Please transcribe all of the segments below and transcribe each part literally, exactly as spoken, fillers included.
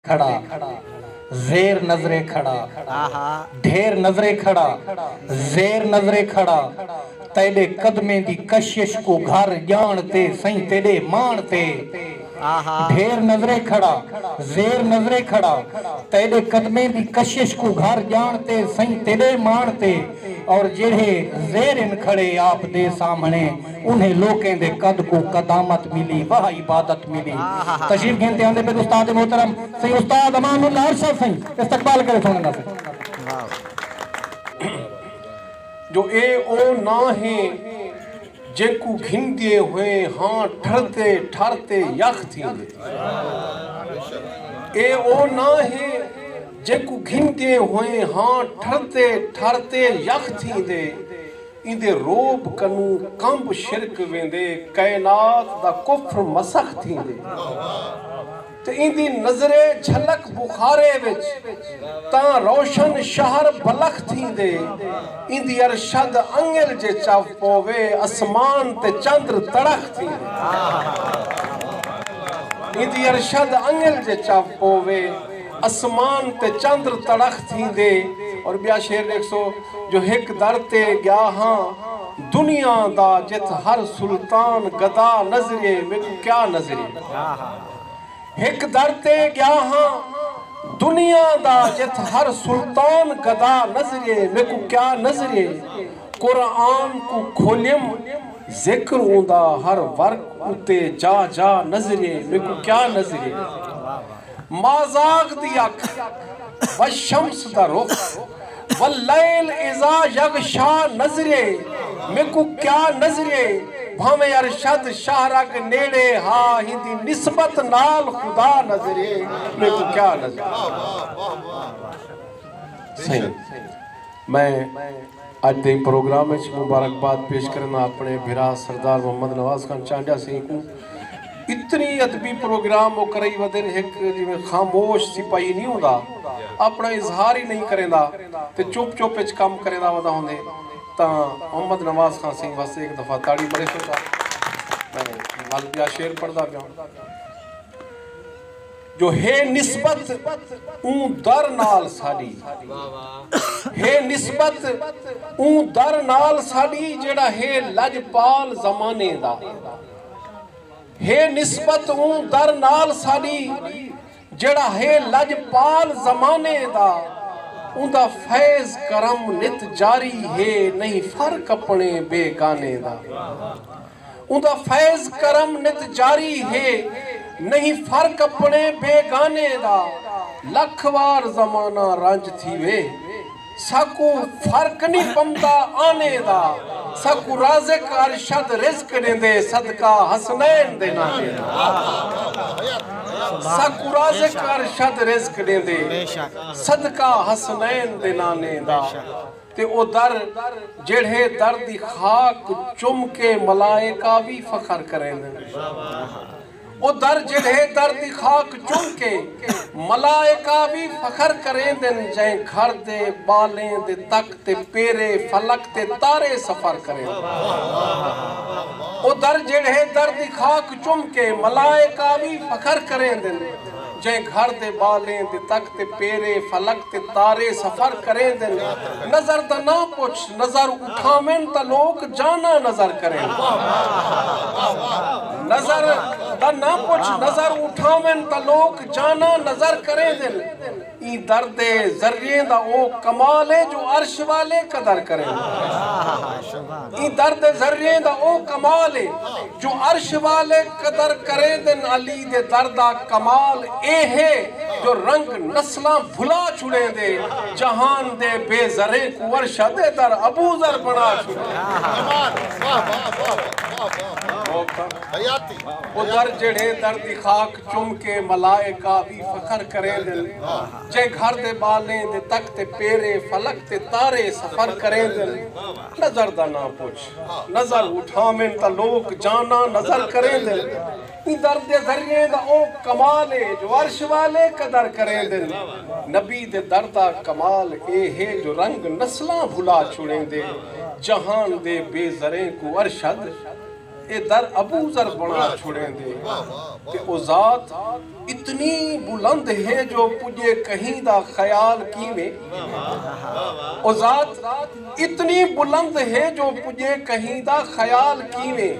کھڑا، زیر نظرے کھڑا، ڈھیر نظرے کھڑا، زیر نظرے کھڑا۔ تیݙے قدمیں دی کشش کوں گھر ڄاݨ تے سئیں تیݙے ماݨ تے۔ ڈھیر نظرے کھڑا، زیر نظرے کھڑا۔ تیݙے قدمیں دی کشش کوں گھر ڄاݨ تے سئیں تیݙے ماݨ تے۔ اور جیڑھے زیرن کھڑے آپ دے سامھݨے، انہیں لوکیں دے قد کوں قدامت ملی، واہ عبادت ملی۔ تشریف گھن تے آندے پئے استاد محترم سئیں استاد امان اللہ ارشد سئیں، استقبال کرے سوہݨے دا سئیں۔ جو اے او ناں ہے جینکوں گھندے ہوئے ہاں ٹھردے ٹھر تے یخ تھیندے۔ اے او ناں ہے جینکوں گھندے ہوئے ہاں ٹھردے ٹھر تے یخ تھیندے۔ ایندے رعب کنوں کنب شرک ویندے، کائنات دا کفر مسخ تھیندے۔ تے ایندی نظرے جھلک بخارے وچ تاں روشن شہر بلخ تھیندے۔ ایندی ارشد انگل جے چو پووے اسمان تے چندر تڑخ تھیندے۔ ایندی ارشد انگل جے چو پووے اسمان تے چندر تڑخ تھیندے۔ اور ٻیا شعر ݙیکھسو جو ہک در تے ڳیا ہاں دنیا دا جتھ ہر سلطان گدا نظرے میکوں کیا نظرے۔ ہک در تے ڳیا ہاں دنیا دا جتھ ہر سلطان گدا نظرے میکوں کیا نظرے۔ قرآن کوں کھولیم ذکر اوندا ہر ورق اتے جا جا نظرے میکوں کیا نظرے۔ مازاغ دی اکھ والشمس دا رخ واللیل اذا یغشی نظرے میکوں کیا نظرے۔ بھانویں ارشد شاہ رگ نیڑے ہا ہیندی نسبت نال خدا نظرے میکوں کیا نظرے۔ سئیں میں اڄ دے پروگرام اچ مبارکباد پیش کرنا اپݨے بھرا سردار محمد نواز خان چانڈیا سئیں کوں۔ اتنی ادبی پروگرام او کرائی ودن ہک جیویں خاموش سپاہی نی ہوندا اپݨا اظہار ای نئیں کریندا تے چپ چپ اچ کم کریندا ودا ہوندے تاں محمد نواز خان سئیں واسطے ہک دفعہ تاڑی مریسو چا۔ میں ول ٻیا شعر پڑھدا پیاں۔ جو ہے نسبت اوں در نال ساݙی۔ ہے نسبت اوں در نال ساݙی جیڑھا ہے لڄپال زمانے دا۔ ہے نسبت اوں در نال ساݙی جیڑھا ہے لڄپال زمانے دا۔ اوندا فیض کرم نت جاری ہے نہیں فرق اپݨے بیگانے دا۔ اوندا فیض کرم نت جاری ہے نہیں فرق اپݨے بیگانے دا۔ لکھ وار زمانہ رنج تھیوے ساکوں فرق نی پمدا آنے دا۔ ساکوں رازق ارشد رزق ݙیندے صدقہ حسنین دے نانے دا۔ ساکوں رازق ارشد رزق ݙیندے صدقہ حسنین دے نانے دا۔ تے او در جیڑھے در دی خاک چم کے ملائکہ وی فخر کریندن۔ او در جیڑھے در دی خاک چم کے ملائکہ وی فخر کریندن جئیں گھر دے ٻالیں دے تک تے پیرے فلک تے تارے سفر کریندن۔ او در جیڑھے در دی خاک چم کے ملائکہ وی فخر کریندن۔ جئیں گھر دے ٻالیں دے تک تے پیرے فلک تے تارے سفر کریندن۔ نظر دا ناں پچھ نظر اٹھاون تاں لوک جاناں نظر کریندن۔ نظر دا ناں پچھ نظر اٹھاون تاں لوک جاناں نظر کریندن۔ ایں در دے ذریں دا او کمال اے جو عرش والے قدر کریندن۔ ایں در دے ذریں دا او کمال اے جو عرش والے قدر کریندن۔ علی دے در دا کمال اے ہے جو رنگ نسلاں بھلا چھڑیندے۔ جہان دے بے زریں کوں عرش دے در ابوذر بݨا چھڑیندے۔ او در جیڑھے در دی خاک چم کے ملائکہ وی فخر کریندن۔ جئیں گھر دے ٻالیں دے تک تے پیرے فلک تے تارے سفر کریندن۔ نظر دا ناں پچھ نظر اٹھاون تاں لوک جاناں نظر کریندن۔ ایں در دے ذریں دا او کمال اے جو عرش والے قدر کریندن۔ نبی دے در دا کمال اے ہے جو رنگ نسلاں بھلا چھڑیندے۔ جہان دے بے زریں کوں ارشد اے در ابوذر بݨا چھڑیندے۔ تے او ذات اتنی بلند ہے جو پڄے کہیں دا خیال کیویں۔ او ذات اتنی بلند ہے جو پڄے کہیں دا خیال کیویں۔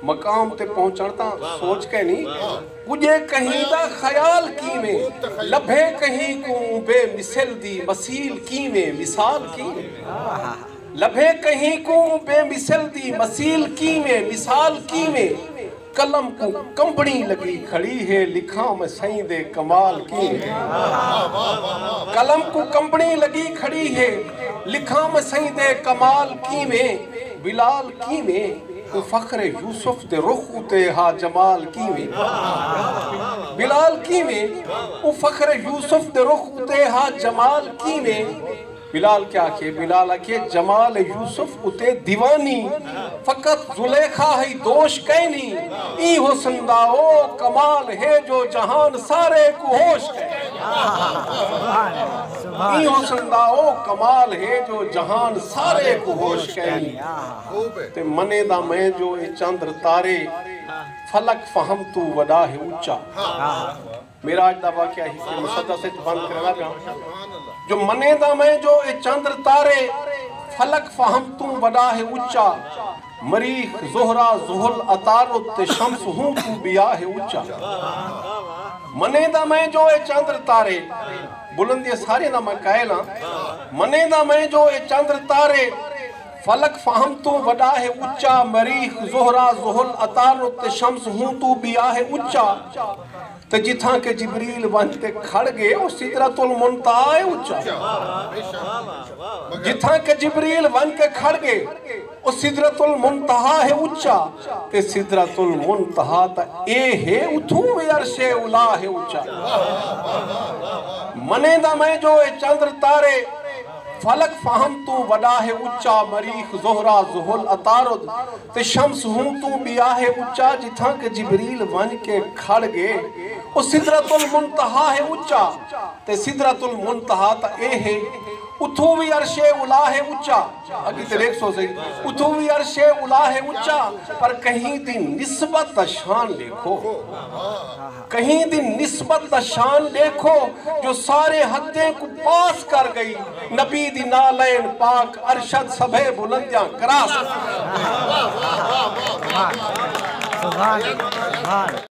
مقام تے پہنچݨ تاں سوچ کائنی، پڄے کہیں دا خیال کیویں۔ لبھے کہیں کوں بے مثل دی مثیل کیویں، مثال کیویں۔ لبھے کہیں کوں بے مثل دی مثیل کیویں، مثال کیویں۔ قلم کوں کمبݨی لڳی کھڑی ہے، لکھاں میں سئیں دے کمال کیویں۔ قلم کوں کمبݨی لڳی کھڑی ہے، لکھاں میں سئیں دے کمال کیویں۔ بلال کیویں، او فخر یوسف دے رخ اتے ہا جمال کیویں۔ بلال کیویں، او فخر یوسف دے رخ اتے ہا جمال کیویں۔ بلال کیا آکھے؟ بلال آکھے، جمال یوسف اتے دیوانی، فقط زلیخا ہئی دوش کائنی۔ ایں حسن دا او کمال ہے جو جہان سارے کوں ہوش کائنی۔ ایں حسن دا او کمال ہے جو جہان سارے کوں ہوش کائنی۔ تے منینداں میں جو اے چندر تارے، فلک فہم توں وݙا ہے اچا۔ معراج دا واقعہ ہی کہ مسدس اچ بند کرݨا پیاں۔ جو منینداں میں جو اے چندر تارے، فلک فہم توں وݙا ہے اچا۔ مریخ، زہرہ، زحل، عطارد تے شمس ہوں توں ٻیا ہے اچا۔ منینداں میں جو اے چندر تارے، بلندیاں ساریاں دا میں قائل ہاں۔ منینداں میں جو اے چندر تارے، فلک فہم توں وݙا ہے اچا، مریخ، زہرہ، زحل، عطارد تے شمس ہوں توں ٻیا ہے اچا۔ تے جتھاں کہ جبریل ونڄ تے کھڑ ڳئے، او سدرۃ المنتہا ہے اچا۔ جتھاں کہ جبریل ونڄ تے کھڑ ڳئے، او سدرۃ المنتہا ہے اچا۔ تے سدرۃ المنتہا تاں اے ہے، اتھوں وی عرش اولا ہے اچا۔ منینداں میں جو اے چندر تارے، فلک فہم توں وݙا ہے اچا، مریخ، زہرہ، زحل، عطارد تے شمس ہوں توں ٻیا ہے اچا۔ جتھاں کہ جبریل ونڄ کے کھڑ ڳئے، او سدرۃ المنتہا ہے اچا۔ تے سدرۃ المنتہا تاں اے ہے، اتھوں وی عرش اولا ہے اچا۔ اڳی تے ݙیکھسو سہی، اتھوں وی عرش اولا ہے اچا، پر کہیں دی نسبت دا شان ݙیکھو۔ کہیں دی نسبت دا شان ݙیکھو جو سارے حدیں کوں پاس کر ڳئی۔ نبی دی نعلین پاک ارشد سبھے بلندیاں کراس۔ سبحان اللہ، سبحان اللہ۔